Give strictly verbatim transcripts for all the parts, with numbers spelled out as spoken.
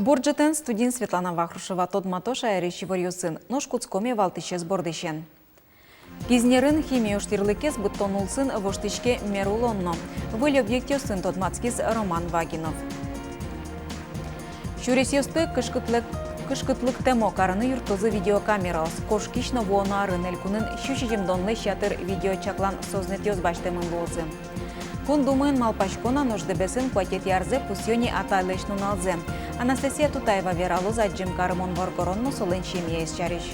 Бур ӝытэн! Студиын Светлана Вахрушева. Тодмато шаерысь иворъёсын. Нош кутскомы валтӥсез бордысен. Кизнерын химия ожтӥрлыкез быдтон улсын воштӥське мер улон но. Выль объектъёсын тодматскиз Роман Вагинов. Сюресъёсты кышкытлык-, кышкытлыктэмо карыны юрттозы видеокамераос. Кошкись но вуоно арын элькунын сю сизьымдонлэсь ятыр видеочаклан сӧзнэтъёс басьтэмын луозы. Кун Думаын малпасько на, нош Дэбесын куатетӥ арзэ пусъё ни Атайлэсь нуналзэ. Анастасия Тутаева вералоз адӟем карымон воргорон но солэн семьяез сярысь.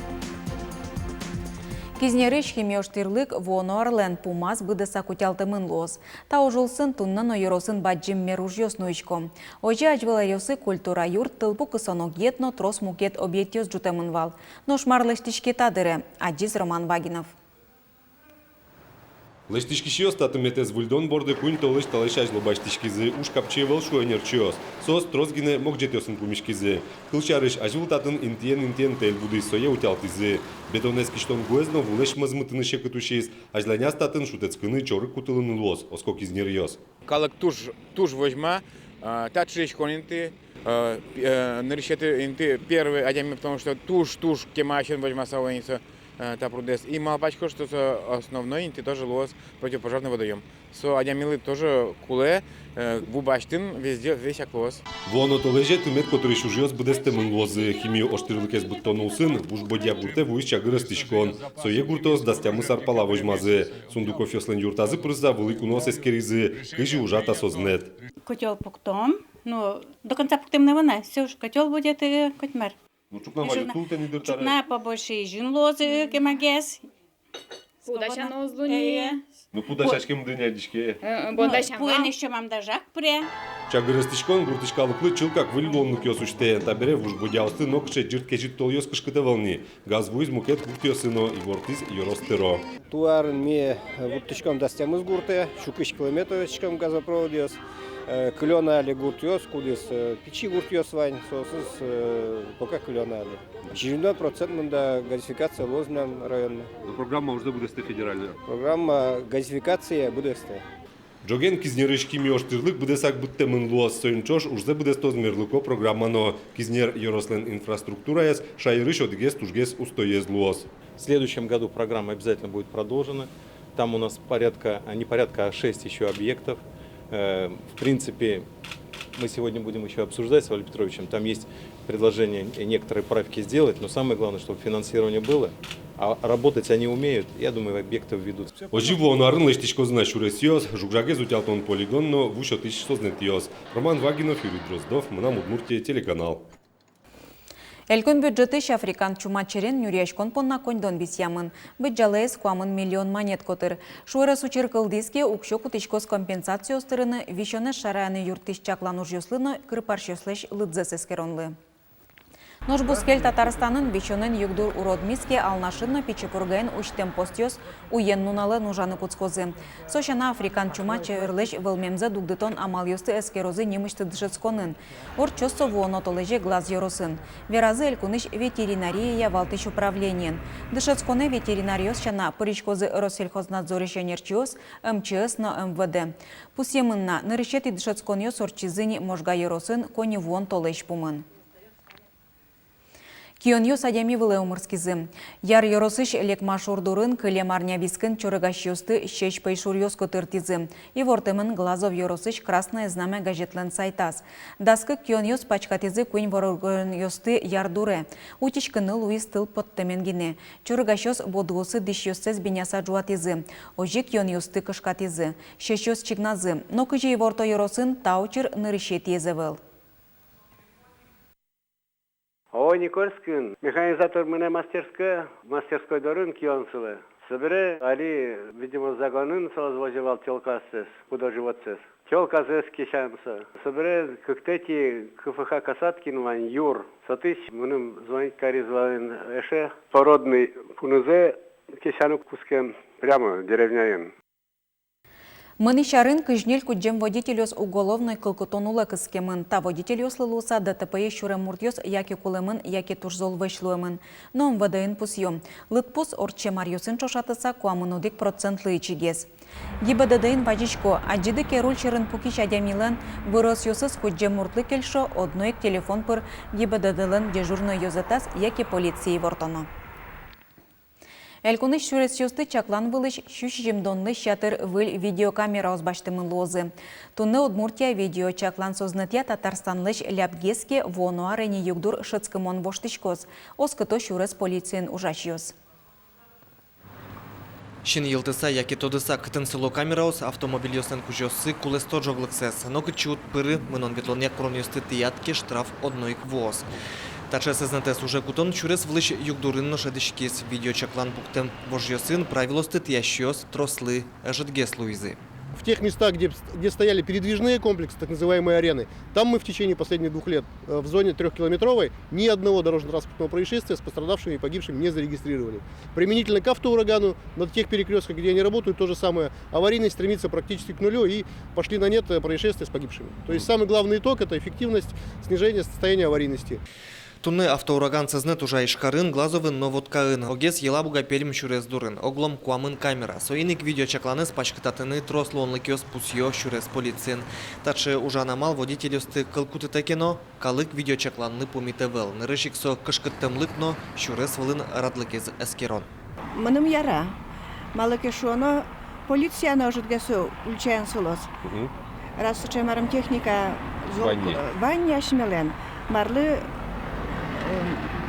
Кизнерысь химия ожтӥрлык вуоно арлэн пумаз быдэсак утялтэмын луоз. Та уж улсын туннэ но ёросын бадӟым мер ужъёс нуисько. Озьы, азьвыл аръёсы культура юрт, тылпу кысон огъет но трос мукет объектъёс ӝутэмын вал. Нош мар лэсьтӥське та дыре, адӟиз Роман Вагинов. Лэсьтӥськисьёс та тыметэз выльдон борды куинь толэзь талэсь азьло басьтӥськизы. Уж капчи ӧвӧл, шуо ӧнерчиос. Соос трос гинэ могӟетъёсын пумиськизы. Кылсярысь, азьвыл татын интыен-интыен тэль будӥз, сое утялтӥзы. Бетонэз кисьтон гуэз но вулэсь мӧзмытыны секыт усиз. Азьланяз татын шутэтскыны, чорыг кутылыны луоз, оско кизнеръёс. Калык туж, туж возьма, а, таӵе ик шуисько инты, а, пи-, а, нырысетӥ инты первый адями, потому что туж, туж кемаысен возьмаса вань со, а, та прудэз. И малпасько, что со основной инты тоже луоз противопожарный водоём. Со адямилы тоже кулэ, э, ву басьтыны везде, весяк луоз. Вуоно толэзе тымет котырысь ужъёс быдэстэмын луозы. Химия ожтӥрлыкез быдтон улсын Вуж Бодья гуртэ вуиз чагыр эстӥськон. Сое гуртоос дас тямыс ар пала возьмазы. Сундуковъёслэн юртазы пырыса вылӥ куноос эскеризы, кызьы ужа та сӧзнэт. Котёл пуктом, ну, до конца пуктэмын ӧвӧл на, всё ж котёл будет, э, котьмар. Ну, ӵукна валютул тӥни дыр таре. Ӵукна побольше изюм луозы, кемагес. Пу дасяно уз лу ни. Э, э. Ну, пу дасяськем дыр ни адӟиське. Э, э, бон дасяно. Пуэн ещё мам дажак пре. Чагыр эстӥськон гуртысь калыклы чылкак выль луонлыкъёс усьтэ. Табере Вуж Бодьяосты нокыӵе ӟырт кезьыт толъёс кышкыт ӧвӧл ни. Газ вуиз мукет гуртъёсы но, ивортӥз ёрос тӧро. Туэ арын ми, э, вуттӥськом дас тямыс гуртэ, сю кызь километр ветлӥськом газопроводъёс. Э, кылё на али гуртъёс, кудӥз, э, пичи гуртъёс вань, соосыз, э, пока кылё на али. Сизьымдон процент мында газификация луоз милям районмы. Но программа ужзэ быдэстэ федеральной. Программа газификация быдэстэ. Ӝоген Кизнерысь химия ожтӥрлык быдэсак быдтэмын луоз. Соин ӵош ужзэ быдэстоз мерлыко программа но. Кизнер ёрослэн инфраструктураез шаерысь одӥгез тужгес устоез луоз. В следующем году программа обязательно будет продолжена. Там у нас порядка, а, не порядка, а шесть ещё объектов. Э, в принципе, мы сегодня будем ещё обсуждать с Валерием Петровичем. Там есть предложение, э, некоторые правки сделать, но самое главное, чтобы финансирование было. А работать они умеют, я думаю, объекты введут. Озьы вуоно арын лэсьтӥськозы на сюресъёс, жуг-жагез утялтон полигон но ву сётӥсь сӧзнэтъёс. Роман Вагинов, Юрий Дроздов, «Мынам Удмуртие» телеканал. Элькун бюджетысь африкан чума черен нюръяськон понна коньдон висъямын. Быдӟалаез куамын миллион манет котыр. Шуэрес учыр кылдӥз ке, уксё кутӥськоз компенсациос тырыны, висёнэз шараяны юрттӥсь чаклан ужъёслы но кырпарсьёслэсь лыдзэс эскеронлы. Нош бускель Татарстанын висёнэн югдур уродмиз ке, Алнашын но Пичи Пургаын усьтэм постъёс уен-нуналэн ужаны кутскозы. Со сяна, африкан чума черлэсь вӧлмемзэ дугдытон амалъёсты эскерозы нимысьтыз дышетсконын. Ортчоз со вуоно толэзе Глаз ёросын. Веразы элькунысь ветеринарияя валтӥсь управлениын. Дышетсконэ ветеринаръёс сяна пыриськозы Россельхознадзорысь ӧнерчиос, МЧС но МВД. Пусъемын на, нырысетӥ дышетсконъёс ортчизы ни Можга ёросын коньывуон толэзь пумын. Кионъёс адями вылэ омырскизы. Яр ёросысь Лекма шур дурын кылем арня вискын чорыгасьёсты сьӧсь пӧйшуръёс котыртӥзы. Ивортэмын Глазов ёросысь «Красное знамя» газетлэн сайтаз. Дас кык кионъёс пачкатӥзы куинь воргоронъёсты яр дуре. Утиськыны луиз тыл поттэмен гинэ. Чорыгасьёс бодыосы дӥсьёссэс биняса ӝуатӥзы. Озьы кионъёсты кышкатӥзы. Сьӧсьёс чигназы. Но кызьы иворто ёросын, та учыр нырысетӥез ӧвӧл. О, Никольскын механизатор мынэ мастерское, мастерской дорын кион сылэ. Собере али, видимо, загонын соос возё вал тёлкаоссэс, пудо-животсэс. Тёлказэс кесям со. Собере кыктэтӥ КФХ Касаткин вань, юр. Сотысь мыным звонить кариз вал ини эше, породный пунызэ кесяны кутскем прямо деревняын. Мынӥсь арын кызь ньыль кудӟем водительёс уголовной кылкытон улэ кыскемын. Та водительёслы луыса ДТП-е сюрем муртъёс яке кулэмын, яке туж зол вӧсь луэмын. Но МВД-ын пусъё: лыдпус ортчем аръёсын ӵошатыса куамын одӥг процентлы ичигес. ГИБДД-ын вазисько, адӟиды ке руль сьӧрын пукись адямилэн выросъёсыз кудӟем муртлы кельшо, одно ик телефон пыр ГИБДД-лэн дежурной ёзэтаз яке полицие ивортоно. Элькунысь сюресъёсты чаклан вылысь сю сизьымдонлэсь ятыр выль видеокамераос басьтэмын луозы. Туннэ Удмуртия видеочаклан сӧзнэтъя Татарстанлэсь лябгес ке, вуоно аре ни югдур шӧдскымон воштӥськоз, оскыто сюрес полициын ужасьёс. Син йылтыса яке тодыса, кытын сыло камераос, автомобильёслэн кузёоссы кулэсто ӝоглыксэс. Нокытчы уд пыры, мынон-ветлонъя куронъёсты тӥяд ке, штраф одно ик вуоз. Таӵе сӧзнэтэз уже кутон сюрес вылысь югдурын но шӧдӥськиз. Видеочаклан пуктэм вожъёсын правилоосты тӥясьёс трослы ӧжытгес луизы. В тех местах, где, где стояли передвижные комплексы, так называемые арены, там мы в течение последних двух лет, э, в зоне трёхкилометровой ни одного дорожно-транспортного происшествия с пострадавшими и погибшими не зарегистрировали. Применительно к автоурагану, на тех перекрёстках, где они работают, то же самое. Аварийность стремится практически к нулю, и пошли на нет, э, происшествия с погибшими. То есть самый главный итог — это эффективность снижения состояния аварийности. Туннэ автоураган сӧзнэт ужа Ижкарын, Глазовын но Воткаын. Огез Елабуга-Пермь сюрес дурын, оглом куамын камера. Соин ик видеочакланэз паськытатыны трос луонлыкъёс, пусъё сюрес полициын. Таӵе ужан амал водительёсты кыл кутытэ ке но, калык видеочакланлы пумит ӧвӧл. Нырысь ик со кышкыттэмлык но сюрес вылын радлыкез эскерон. Мыным яра, малы ке шуоно, полиция но ӧжытгес ульчаын сылоз. Мгм. Раз сыӵе, марым, техника зол-, вань ни, э, вань ни асьмелэн, марлы, э,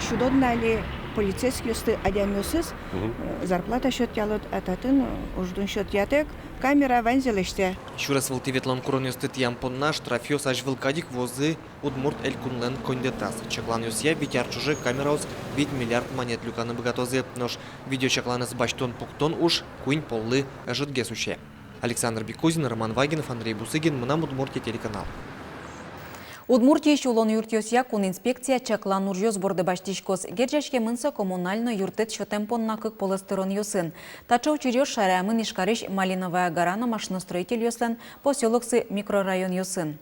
сюдод на али полицейскийёсты, адямиосыз, мгм, э, зарплата сётъялод, а татын, э, уждун сётъятэк, камера ваньзэ лэсьтэ. Сюрес вылтӥ ветлон куронъёсты тӥям понна штрафъёс азьвыл кадь ик вуозы Удмурт Элькунлэн коньдэтаз. Чакланъёсъя, вить ар ӵоже камераос вить миллиард манет люканы быгатозы. Нош видеочакланэз басьтон-пуктон уж куинь поллы ӧжытгес усе. Александр Бекузин, Роман Вагинов, Андрей Бусыгин, «Мынам Удмуртие» телеканал. Удмуртиысь улон юртъёсъя кун инспекция чаклан ужъёс борды басьтӥськоз. Герӟаськемын со коммунальной юрттэт сётэм понна кык полэс тыронъёсын. Таӵе учыръёс шараямын Ижкарысь Малиновая гора но машиностроительёслэн посёлоксы микрорайонъёсын.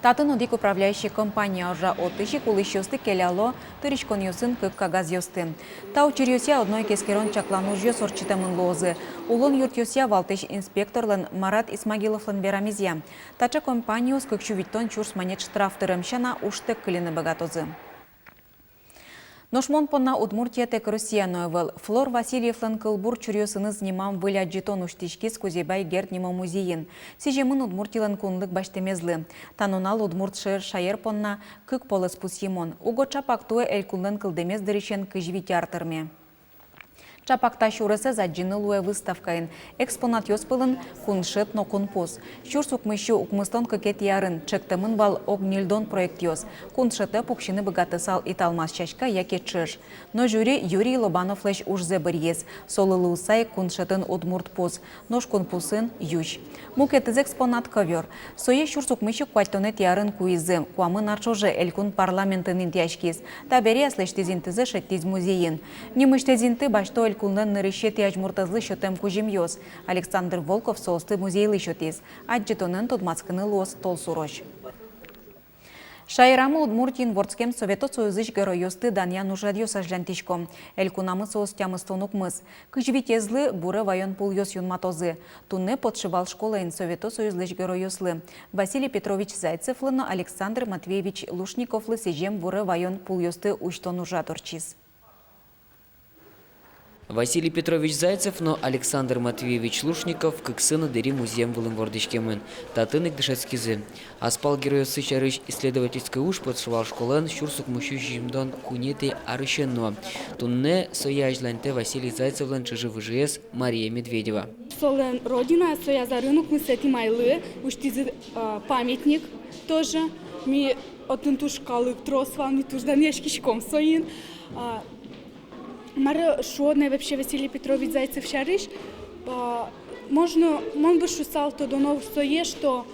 Татын одӥг управляющий компания ужа, отысь ик улӥсьёсты келяло тыриськонъёсын кык кагазъёсты. Та учыръёсъя одно ик эскерон-чаклан ужъёс ортчытэмын луозы. Улон юртъёсъя валтӥсь инспекторлэн Марат Исмагиловлэн верамезъя, таӵе компаниос кык сю витьтон сюрс манет штраф тырем сяна ужтэк кыльыны быгатозы. Нош мон понна Удмуртия тэк Россия но ӧвӧл. Флор Васильевлэн кылбур чуръёсыныз нимам выль адӟытон усьтӥськиз Кузебай Герд нимо музейын. Сӥземын Удмуртилэн кунлык басьтэмезлы. Та нунал удмурт шаер, шаер понна кык полэс пусйымон. Уго ӵапак туэ элькунлэн кылдэмез дырысен кызь вить ар тырме. Ӵапак та сюресэз адӟыны луэ выставкаын. Экспонатъёс пӧлын куншет но кунпус. Сюрс укмыссю укмыстон кыкетӥ арын ӵектэмын вал ог ньыльдон проектъёс. Куншетэ пуксьыны быгатысал италмас сяська яке ӵыж. Но жюри Юрий Лобановлэсь ужзэ быръиз. Солы луыса ик куншетын удмурт пус, нош кунпусын — юсь. Мукетыз экспонат — ковёр. Сое сюрс укмыссю куатьтонэтӥ арын куизы, куамын ар ӵоже элькун парламентын интыяськиз. Табере аслэсьтыз интызэ шедьтӥз музейын. Нимысьтыз инты басьто элькунлэн нырысетӥ азьмуртэзлы сётэм кузьымъёс. Александр Волков соосты музейлы сётӥз. Адӟытонэн тодматскыны луоз толсурозь. Шаерамы Удмуртиын вордскем Совето Союзысь геройёсты данъян ужрадъёс азьланьтӥсько. Элькунамы соос тямыстон укмыс. Кызь витезлы буре ваён пулъёс юнматозы. Туннэ Подшивал школаын Совето Союзлэсь геройёслы, Василий Петрович Зайцевлы но Александр Матвеевич Лушниковлы сӥзем буре ваён пулъёсты усьтон ужрад ортчиз. Василий Петрович Зайцев но Александр Матвеевич Лушников кыксы но Дэри музъем вылын вордӥськемын. Татын ик дышетскизы. Аспал геройёссы сярысь исследовательской уж Подшивал школаын сюрс укмыссю сизьымдон куинетӥ арысен нуо. Туннэ сое азьланьтэ Василий Зайцевлэн чыжы-выжыез Мария Медведева. Солэн родина, сояз арын укмысэтӥ майлы усьтӥзы, а, памятник тоже. Ми отын туж калык трос вал, ми туж данъяськиськом соин. А, мар шуод на вообще Василий Петрович Зайцев сярысь? А, можно, мон бы шуысал, тодоно сое, что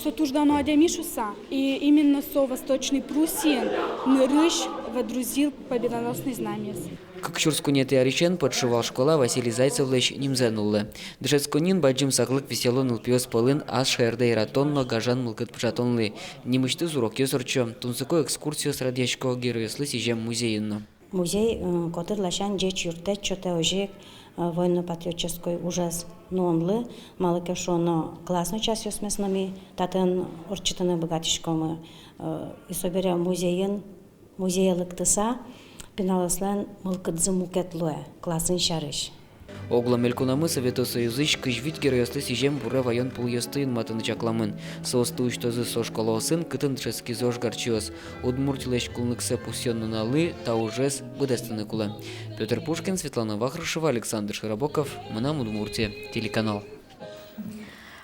со туж дано адями шуыса. И именно со Восточной Пруссиын нырысь водрузил победоносное знамя. Кык сюрс куинетӥ арысен Подшивал школа Василий Зайцевлэсь нимзэ нуллэ. Дышетсконниын бадӟым саклык висъяло нылпиос пӧлын ас шаердэ яратон но гажан мылкыд пыӵатонлы. Нимысьтыз урокъёс ортчо, тунсыко экскурсиос радъясько геройёслы сӥзем музейын но. Музей, э, котыр ласянь ӟеч юрттэт сётэ, озьы ик, э, военно-патриотической ужез нуонлы, малы ке шуоно классной часъёсмес но ми татын ортчытыны быгатӥськомы, э, и собере музейын, музее лыктыса, пиналъёслэн мылкыдзы мукет луэ классын сярысь. Огъя Элькунамы Совето Союзысь кызь вить геройёслы сӥзем буре ваён пулъёсты юнматыны чакламын. Соосты усьтозы со школаосын, кытын дышетскизы ожгарчиос. Удмуртилэсь кунлыксэ пусъён нуналлы та ужез быдэстыны кулэ. Пётр Пушкин, Светлана Вахрушева, Александр Широбоков, «Мынам Удмуртие» телеканал.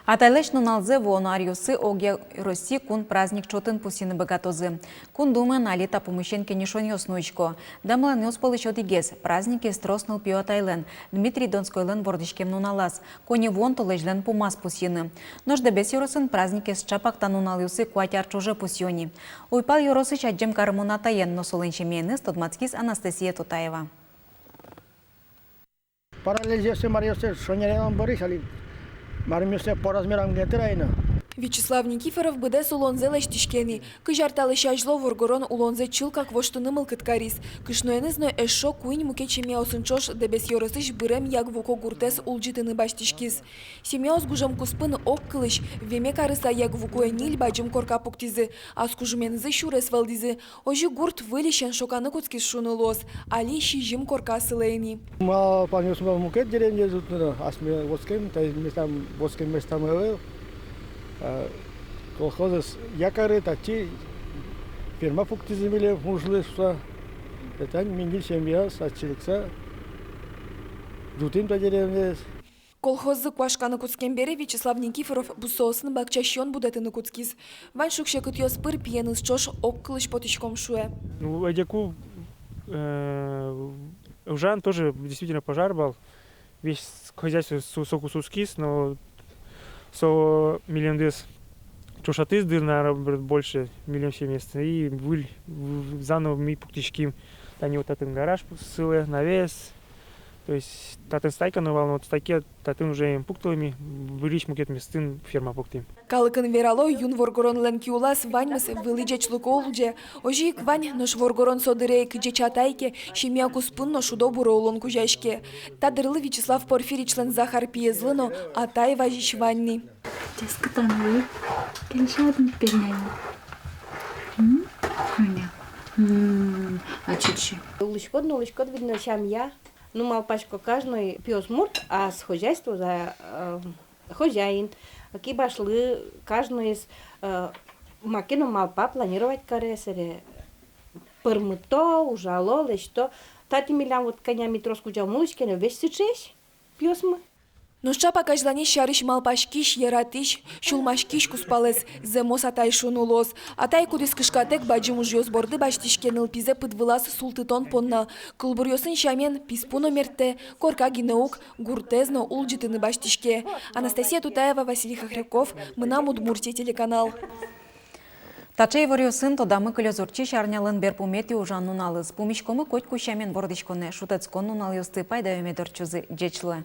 Атайлэсь нуналзэ вуоно аръёсы огъя Россиысь кун праздник чотын пусйыны быгатозы. Кун Думаын али та пумысен кенешонъёс нуисько. Дэмланъёс пӧлысь одӥгез — праздникез трос нылпиё атайлэн, Дмитрий Донскойлэн вордӥськем нуналаз, коньывуон толэзьлэн пумаз пусйыны. Нош Дэбес ёросын праздникез чапак та нуналъёсы куать ар ӵоже пусйо ни. Уйпал ёросысь адӟем карымон атаен но солэн семьяеныз тодматскиз Анастасия Тутаева. Параллельзэ, маръёссэ, шонерен бӧрысь али, мармиоссэ по размерам гинэ тырай но. Вячеслав Никифоров быдэс улонзэ лэсьтӥське ни. Кызь ар талэсь азьло воргорон улонзэ чылкак воштыны мылкыд кариз. Кышноеныз но эшшо куинь мукет семьяосын ӵош Дэбес ёросысь бырем Ягвуко гуртэз улӟытыны басьтӥськиз. Семьяос гужем куспын огкылысь веме карыса Ягвукое ньыль бадӟым корка пуктӥзы, ас кужыменызы сюрес вӧлдӥзы. Озьы гурт выльысен шоканы кутскиз шуыны луоз, али сизьым корка сылэ ини. Малпанъёсмы вал мукет деревняез утны но, асьме вордскем, та местам, вордскем местам ӧвӧл. А, колхозэз я кары, татчы ферма пуктӥзы милем ужлы шуса. Тани ми ньыль семья, татчы лыкса, ӝутӥм та деревняез. Колхоззы куашканы кутскем бере Вячеслав Никифоров бусыосын бакча сиён будэтыны кутскиз. Вань шуг-секытъёс пыр пиеныз ӵош огкылысь потӥськом, шуэ. Ну, ӧдеку, э, ужан тоже действительно пожар вал. Весь хозяйство со-, соку сутскиз, но со милемдыз ӵошатӥз дыр, наверно, б-, больше милем семьясты. И выль, в-, заново ми пуктӥським. Тани вот татын гараж сылэ, навес. То есть татын стайка но вал, но вот стайке татын уже ӧм пуктылэ ми, выльысь мукет местын ферма пуктӥм. Калыкын верало, юн воргоронлэн киулаз ваньмыз вылӥ ӟечлыко улӟе. Озьы ик вань, нош воргорон со дыре ик ӟеч атай ке, семья куспын но шудо-буро улон кузяське. Та дырлы Вячеслав Порфирьевичлэн Захар пиезлы но атай вазись вань ни. Тескытан вы кельшадын перняне. М? Меня. М, а чичи. Улӥськод но улӥськод, видно, семья. Ну, малпасько, каждый пиосмурт ас хозяйствоез, э, хозяин. Кибашлы каждыез, э, маке но малпа, планировать каре, сэре пӧрмыто, ужало, лэсьто. Тати милям вот кӧня ми трос кузя ум улӥське но, весь сыӵеесь пиосмы. Нош чапак азьланез сярысь малпаськись, яратӥсь, сюлмаськись кузпалэз зэмос атай шуыны луоз. Атай, кудӥз кышкатэк бадӟым ужъёс борды басьтӥське нылпизэ пыд вылаз султытон понна. Кылбуръёсын сямен, писпу но мерттэ, корка гинэ уг, гуртэз но улӟытыны басьтӥське. Анастасия Тутаева, Василий Хохряков, «Мынам Удмуртие» телеканал. Таӵе иворъёсын тодамы кылёз ортчись арнялэн берпуметӥ ужан нуналыз. Пумиськомы котьку сямен вордӥськонэ, шутэтскон нуналъёсты пайдаё мед ортчозы. Ӟеч луэ.